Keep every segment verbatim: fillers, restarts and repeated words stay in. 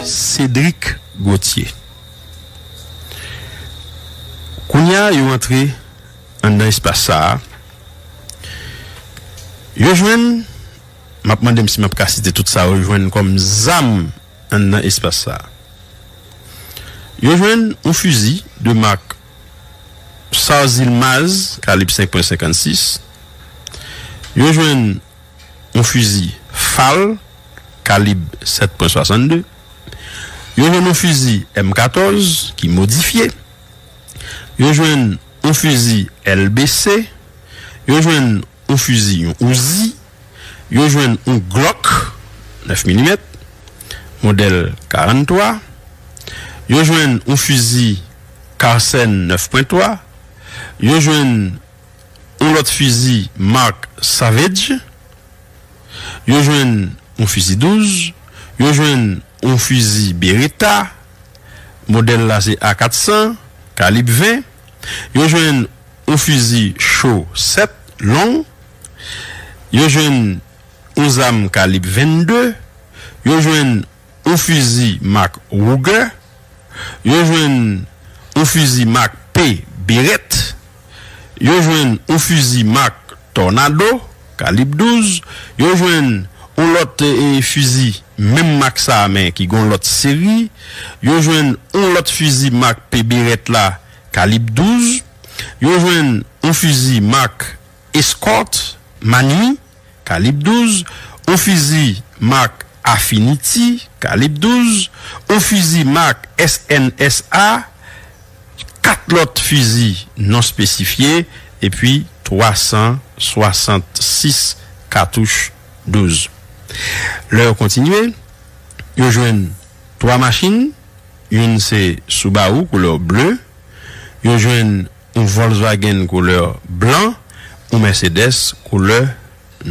Cédric Gauthier. Kounye a, yo antre anndan espas sa a. Yo jwenn, m ap mande m si m ap ka site tout sa yo jwenn kòm zam anndan espas sa a. Yo jwenn yon fizi de mak Sarsil Maz, kalib senk pwen senkannsis. Yo jwenn yon fizi Fal, kalib sèt pwen swasannde. Yo jwenn yon fizi M katòz ki modifye. Yo jwenn yon fizi L B C. Yo jwenn yon fizi, yon Uzi. Yo jwenn yon Glock nèf milimèt, modèl karanntwa. Yo jwenn yon fizi Carsen nèf pwen twa. Yo jwenn yon lòt fizi mak Savage. Yo jwenn yon fizi douz. Yo jwenn yon fizi Beretta. Modèl la se A katsan, kalib ven. Yo jwenn yon fizi Cho sèt long. Yo jwenn yon zam kalib vennde. Yo jwenn yon fizi mak Ruger. Yo jwenn yon fizi mak P Beretta. Yo jwenn yon fizi mak Tornado, kalib douz. Yo jwenn yon lòt, e, fizi, menm mak sa a, men ki gon lòt seri. Yo jwenn yon lòt fizi mak P Beretta la, kalib douz. Yo jwenn yon fizi mak Escort, Manui, kalib douz, yon fizi mak Affinity, kalib douz, yon fizi mak S N S A, kat lòt fizi non espesifye, epi twa san swasannsis katouch douz. Lè yo kontinye, yo jwenn twa machin, youn se Subaru koulè ble, yo jwenn yon Volkswagen koulè blan, yon Mercedes koulè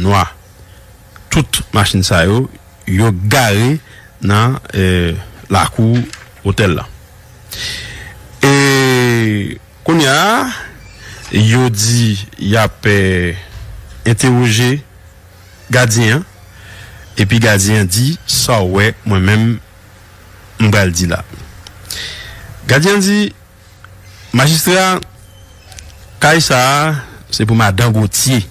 nwa. Tout machin sa yo, yo gare nan, eh, lakou otèl la. E kounye a, yo di y ap, eh, entèwoje gadyen an, epi gadyen an di, "Sa w wè, mwen menm, m pral di la." Gadyen an di, "Majistra, kay sa a, se pou madan Gauthier.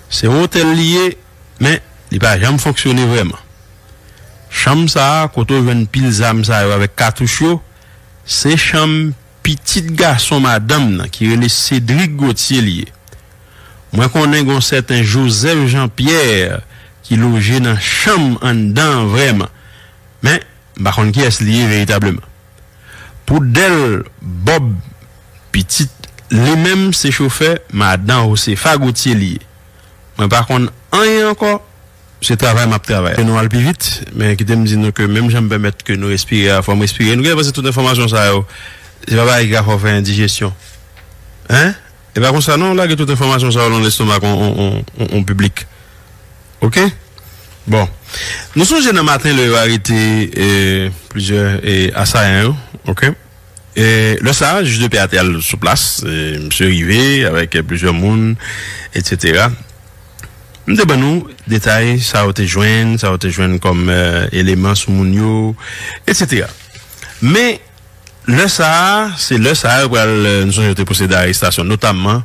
Se yon otèl li ye, men li pa janm fonksyone vrèman. Chanm sa a, kote w jwenn pil zam sa yo avèk katouch yo, se chanm pitit gason madanm nan ki rele Cédric Gauthier li ye. Mwen konnen gon sèten Joseph Jean Pierre ki loje nan chanm anndan an vrèman, men m pa konn kiyès li ye veritableman. Pou Dèl Bòb pitit, li menm se chofè madan Josefa Gauthier li ye. Mwen pa konn anyen ankò, se travay m ap travay." Ke nou al pi vit, men kite m di nou ke menm jan m pèmèt ke nou respire a, fò m respire. Nou gen pase tout enfòmasyon sa yo, se pa bagay ki ka fè w fè endijesyon. Hein? E pa konsa non, lage tout enfòmasyon sa yo nan lestomak on, on, on, on, on piblik. Oke? Bon. Nou sonje nan maten lè yo arete, eh, plizyè, eh, asayan yo. Oke? E lè sa a, jij de pè a te al sou plas, eh, misye rive avèk, eh, plizyè moun, etsetera. M te ban nou detay sa yo te jwenn, sa yo te jwenn kòm, eh, eleman sou moun yo, etsetera. Men, lè sa a, se lè sa a yo pral, eh, nou sonje yo te pwosede a arestasyon, notamman,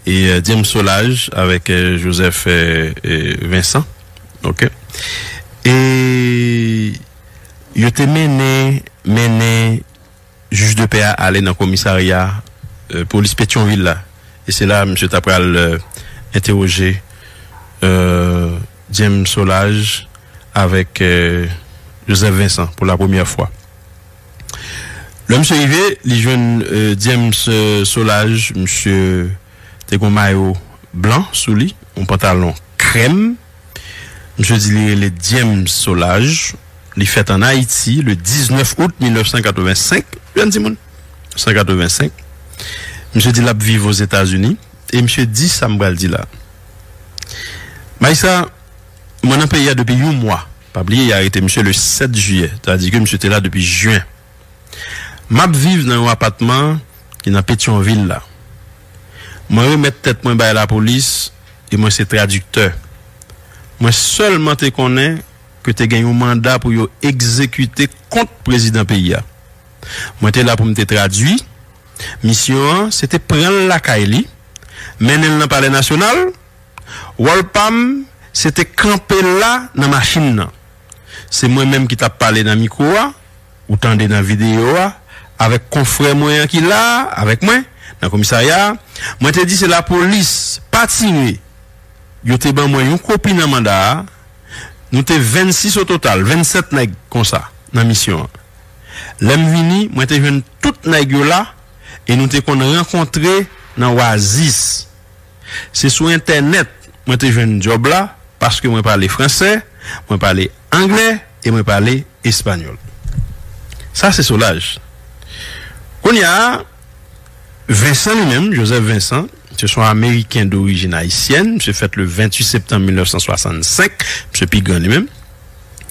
e, eh, James Solages avèk, eh, Joseph, eh, eh, Vincent. Oke? E yo te mennen, mennen jij de pè a ale nan komisarya, eh, polis Petyonvil la. E se la, misye ta pral, eh, entèwoje, eh, James Solages avèk, eh, Joseph Vincent pou la premyè fwa. Lè misye rive, li jwenn, eh, James, eh, Solages, misye te gon mayo blan sou li, yon pantalon krèm. Misye di li rele James Solages. Li fèt ann Ayiti le diznèf out mil nèf san katrevensenk. Jèn timoun. San katrevensenk. Misye di l ap viv Ozetazini. E misye di sa m pral di la. Majistra, mwen nan peyi a depi yon mwa. Pa bliye, y arete misye le sèt jiyè. Sa vle di ke misye te la depi jen. M ap viv nan yon apatman ki nan Petyonvil la. Mwen remèt tèt mwen bay lapolis e mwen se tradiktè. Mwen sèlman te konnen ke te gen yon manda pou yo egzekite kont prezidan peyi a. Mwen te la pou m te tradui. Misyon an, se te pran l lakay li, mennen l nan Palè Nasyonal. Wòl pa m, se te kanpe la nan machin nan. Se mwen menm ki t ap pale nan mikwo a, ou tande nan videyo a, avèk konfrè mwen an ki la a, avèk mwen, nan komisarya a. Mwen te di se lapolis pa tire. Yo te ban mwen yon kopi nan manda a. Nou te vennsis o total, vennsèt nèg konsa, nan misyon an. Lè m vini, mwen te jwenn tout nèg yo la, e nou te konn rankontre nan Wazis. Se sou entènèt mwen te jwenn djòb la, paske mwen pale fransè, mwen pale anglè e mwen pale espanyòl. Sa se Solaj. Kounye a, Vincent li menm, Joseph Vincent, se yon Ameriken dorijin ayisyèn. Misye fèt le venntuit septanm mil nèf san swasannsenk. Misye pi gran li menm.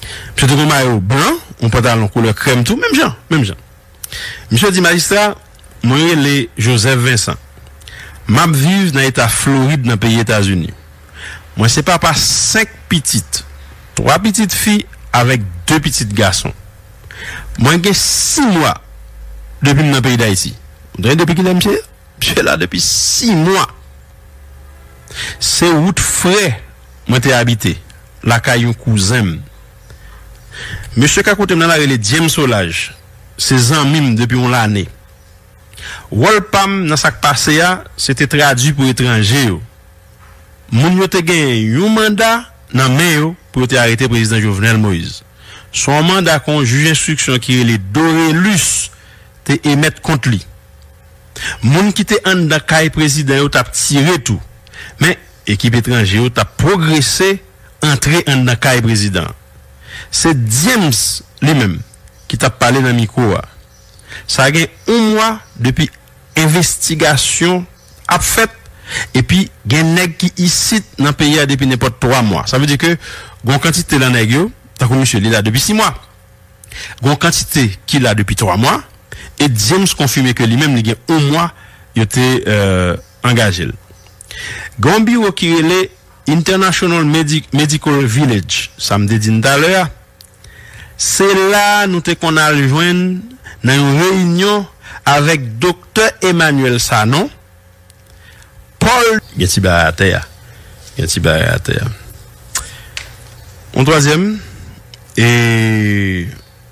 Misye te gen yon mayo blan, yon pantalon koulè krèm tou, menm jan, menm jan. Misye di, majistra, mwen rele Joseph Vincent. M ap viv nan eta Florid nan peyi Etazini. Mwen se papa senk pitit, twa pitit fi avèk de pitit gason. Mwen gen sis mwa depi m nan peyi Dayiti. Ou tande depi kilè misye? Misye la depi sis mwa. Se wout Frè mwen te abite, lakay yon kouzen m. Mesye ka kote m nan la rele James Solaj. Se zanmi m depi yon lane. Wòl pa m nan sa k pase a, se te tradui pou etranje yo. Moun yo te genyen yon manda nan men yo pou yo te arete prezidan Jovenel Moïse. Se yon manda ke yon jij enstriksyon ki rele Dorelus te emèt kont li. Moun ki te anndan kay prezidan yo t ap tire tou. Men, ekip etranje yo t ap pwogrese antre anndan kay prezidan an. Se James li menm ki t ap pale nan mikwo a. Sa gen yon mwa depi envestigasyon ap fèt, epi gen nèg ki isit nan peyi a depi nenpòt twa mwa. Sa vle di ke gen yon kantite nan nèg yo, tankou misye, li la depi sis mwa. Gen yon kantite ki la depi twa mwa, e James konfime ke li menm li gen yon mwa yo te, euh, angaje l. Gen yon biwo ki rele International Medi-, Medical Village, sa m te di n talè a. Se la nou te konn al jwenn nan yon reyinyon avèk Doktè Emmanuel Sanon, Paul. Gen ti bagay atè a. Gen ti bagay atè a. Yon twazyèm, e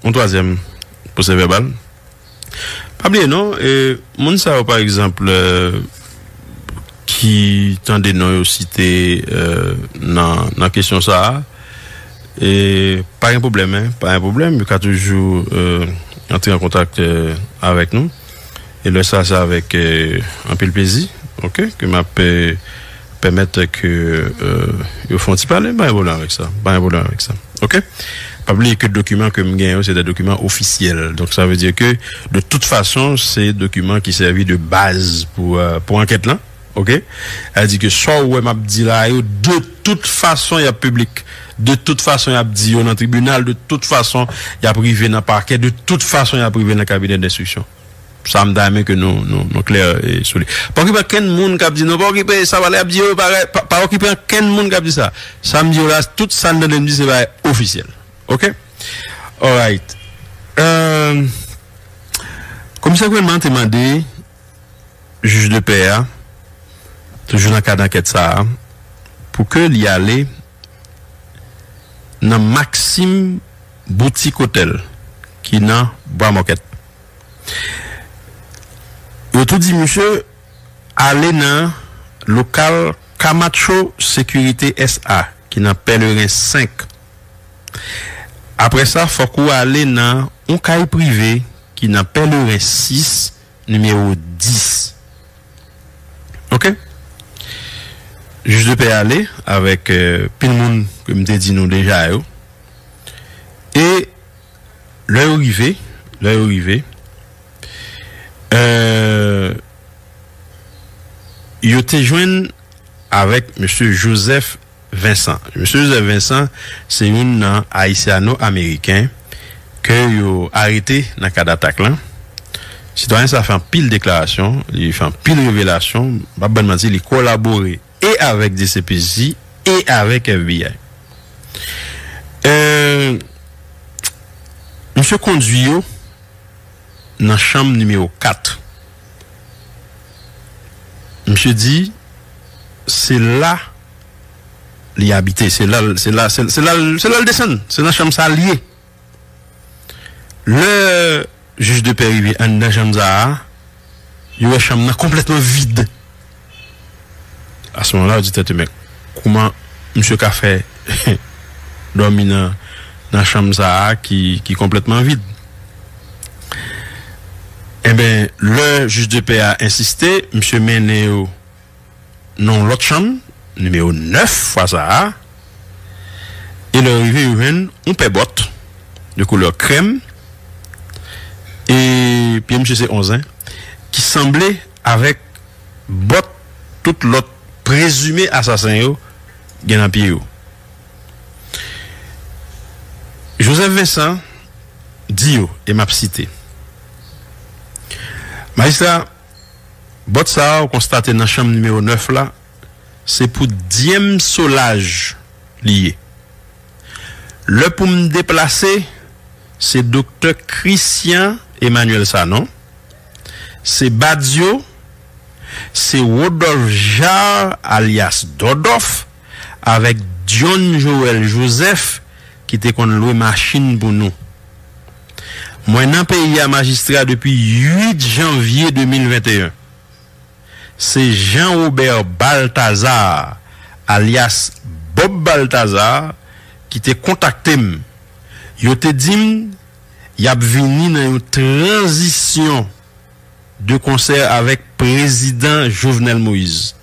yon twazyèm pwosè vèbal. Pa bliye non, e, moun sa yo, pa egzanp, e, ki tande non yo site, e, nan, nan kesyon sa a, e, pa gen pwoblèm, en, pa gen pwoblèm, yo ka toujou, e, antre an kontak, e, avèk nou. E lè sa, se avèk, e, anpil plezi, oke, ke m ap, e, pèmèt ke, e, yo fè yon ti pale, pa gen pwoblèm avèk sa, pa gen pwoblèm avèk sa. Oke? Pa bliye ke dokiman ke m gen yo, se de dokiman ofisyèl. Donk, sa vle di ke, de tout fason, se dokiman ki sèvi de baz pou, e, pou ankèt lan. Oke? Sa vle di ke sa w wè m ap di la yo, de tout fason, y ap piblik. De tout fason, y ap di yo nan tribinal. De tout fason, y ap rive nan pakè. De tout fason, y ap rive nan kabinè denstriksyon. Sa m ta renmen ke nou, nou, nou klè, e, sou li. Pa okipe ankenn moun k ap di, non, pa okipe sa, pa lè y ap di yo, pa, pa, pa okipe ankenn moun k ap di sa. Sa m di yo la, tout sa n tande m di, se bagay ofisyèl. Oke? Alright. Euh, Komisè gouvènman an te mande jij de pè a, toujou nan kad ankèt sa a, pou ke li ale nan Maxim Boutique Hotel, ki nan Bwa Mòkèt. Yo tou di misye ale nan lokal Camacho Sécurité S A, ki nan Pèleren senk. Apre sa, fòk ou ale nan yon kay prive ki nan Pèleren sis, nimewo dis. Oke? Jij de pè ale avèk, euh, pil moun ke m te di nou deja yo. E lè yo rive, lè yo rive, euh, yo te jwenn avèk mesye Joseph Vincent. Mesye Joseph Vincent, se youn nan Ayisyano-Ameriken ke yo arete nan kad atak lan. Sitwayen sa fè anpil deklarasyon, li fè anpil revelasyon, m p ap bann manti, li kolabore e avèk D C P J e avèk F B I. Euh, Misye kondwi yo nan chanm nimewo kat. Misye di se la li abite, se la, se la, se, se la, se la l desann, se nan chanm sa li ye. Lè jij de pè rive anndan chanm sa a, yo wè chanm nan konplètman vid. A se moman la, yo di tèt yo, men kouman misye ka fè dòmi nan, nan chanm sa a ki, ki konplètman vid? Enben, lè jij de pè a ensiste, misye mennen yo nan yon lòt chanm, nimewo nèf fwa sa a, e lè yo rive, yo jwenn yon pè bòt de koulè krèm, e pye misye se onz, en, ki sanble avèk bòt tout lòt prezime asasen yo gen nan pye yo. Joseph Vincent di yo, e m ap site, Majistra, bòt sa a ou konstate nan chanm nimewo nèf la, se pou Dyèm Solaj li ye. Lè pou m deplase, se Doktè Christian Emmanuel Sanon, se Badio, se Rodolphe Jarre alyas Dòdòf, avèk John Joël Joseph ki te konn lwe machin pou nou. Mwen nan peyi a, Majistra, depi uit janvye de mil venteyen. Se Jean Robert Balthazar, alyas Bob Balthazar, ki te kontakte m. Yo te di m y ap vini nan yon tranzisyon de konsè avèk Prezidan Jovenel Moïse.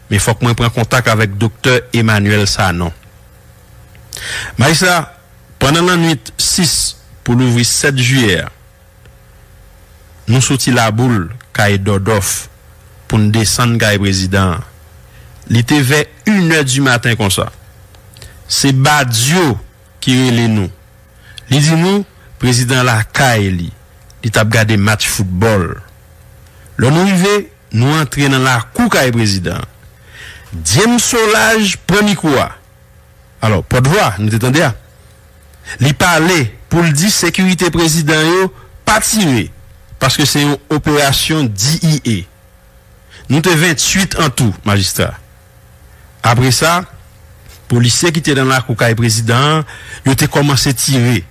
Men fòk mwen pran kontak avèk Doktè Emmanuel Sanon. Majistra, pandan lannwit sis pou louvri sèt jiyè a, nou soti Laboul, kay Dòdòf, pou n desann kay prezidan an. Li te vè inè di maten konsa. Se Badio ki rele nou. Li di nou, prezidan lakay li, li t ap gade match foutbòl. Lè nou rive, nou antre nan lakou kay prezidan an. Dyèm Solaj pran mikwo a. Alò, pòtvwa, nou te tande a. Li pale pou l di sekirite prezidan yo pa tire, paske se yon operasyon D E A. Nou te venntuit an tou, Majistra. Apre sa, polisye ki te nan lakou kay prezidan an, yo te kòmanse tire.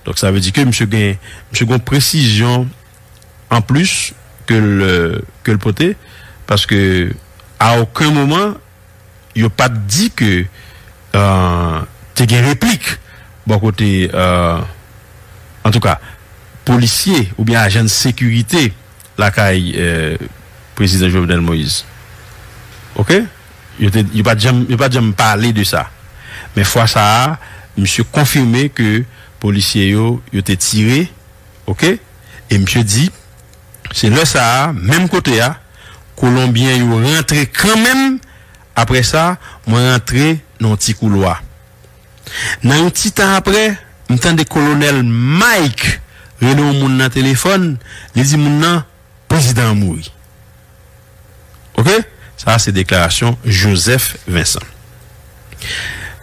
Donk, sa vle di ke misye gen, misye gen yon presizyon an plis ke l, ke l pote, paske a okenn moman, yo pa t di ke, euh, te gen replik bò kote, euh, antouka, polisye oubyen ajan de sekirite lakay, euh, prezidan Jovenel Moïse. Oke? Yo te, yo pa t janm, yo pa t janm pale de sa. Men fwa sa a, misye konfime ke polisye yo, yo te tire, oke? E misye di, se lè sa a, menm kote a, Kolonbyen yo rantre kanmenm. Apre sa, mwen rantre nan yon ti koulwa. Nan yon ti tan apre, m tande Kolonèl Mike rele yon moun nan telefòn, li di moun nan, prezidan an mouri. Oke? Sa a se deklarasyon Joseph Vincent.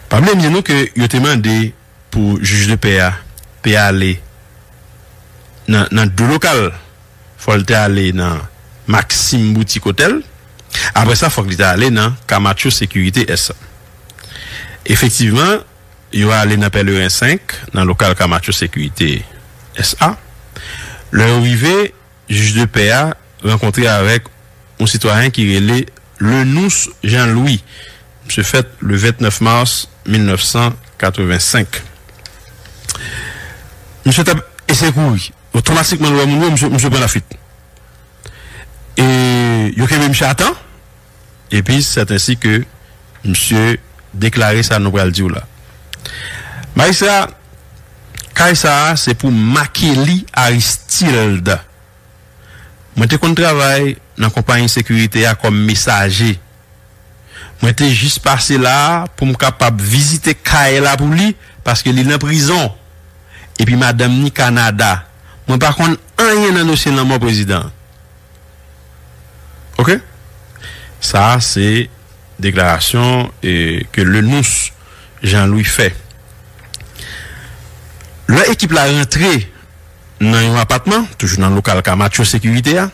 Pa bliye m di nou ke yo te mande pou jij de pè a te ale nan, nan de lokal. Fò l te ale nan Maxim Boutique Hotel. Apre sa, fòk li te ale nan Camacho Sécurité S A. Efektivman, yo ale nan Pèleren senk, nan lokal Camacho Sécurité S A. Lè yo rive, jij de pè a rankontre avèk yon sitwayen ki rele Lenous Jean Louis. Misye fèt le vennèf mas mil nèf san katrevensenk. Misye t ap eseye kouri. Otomatikman, l wè moun yo, misye, misye pran lafuit. E yo kenbe misye atan. Epi, sèt ensi ke misye deklare sa nou pral di w la. Majistra, kay sa a, se pou Makely Aristilde. Mwen te konn travay nan konpayi sekirite a kòm mesaje. Mwen te jis pase la a pou m kapab vizite kay la pou li, paske li nan prizon. Epi madanm ni Kanada. Mwen pa konn anyen nan dosye lanmò prezidan an. Oke? Sa a se deklarasyon, e, ke Lenous Jean Louis fè. Lè ekip la rantre nan yon apatman, toujou nan lokal Camacho Sekirite a,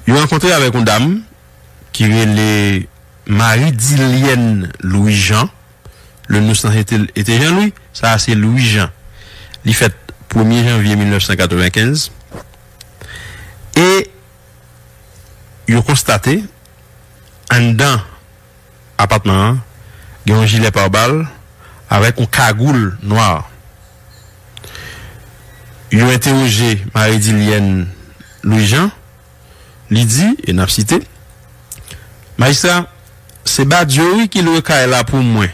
yo rankontre avèk yon dam ki rele Marie Dilienne Louis Jean. Le nous nan se te, te Jean Louis, sa a se Louis Jean. Li fèt premye janvye mil nèf san katrevenkenz. E yo konstate anndan apatman an gen yon jilè pabal avèk yon kagoul nwa. Yo entèwoje Marie Dilienne Louis Jean, li di, e n ap site, Majistra, se Badio wi ki lwe kay la pou mwen.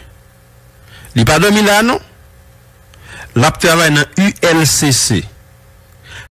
Li pa dòmi la non. L ap travay nan U L C C.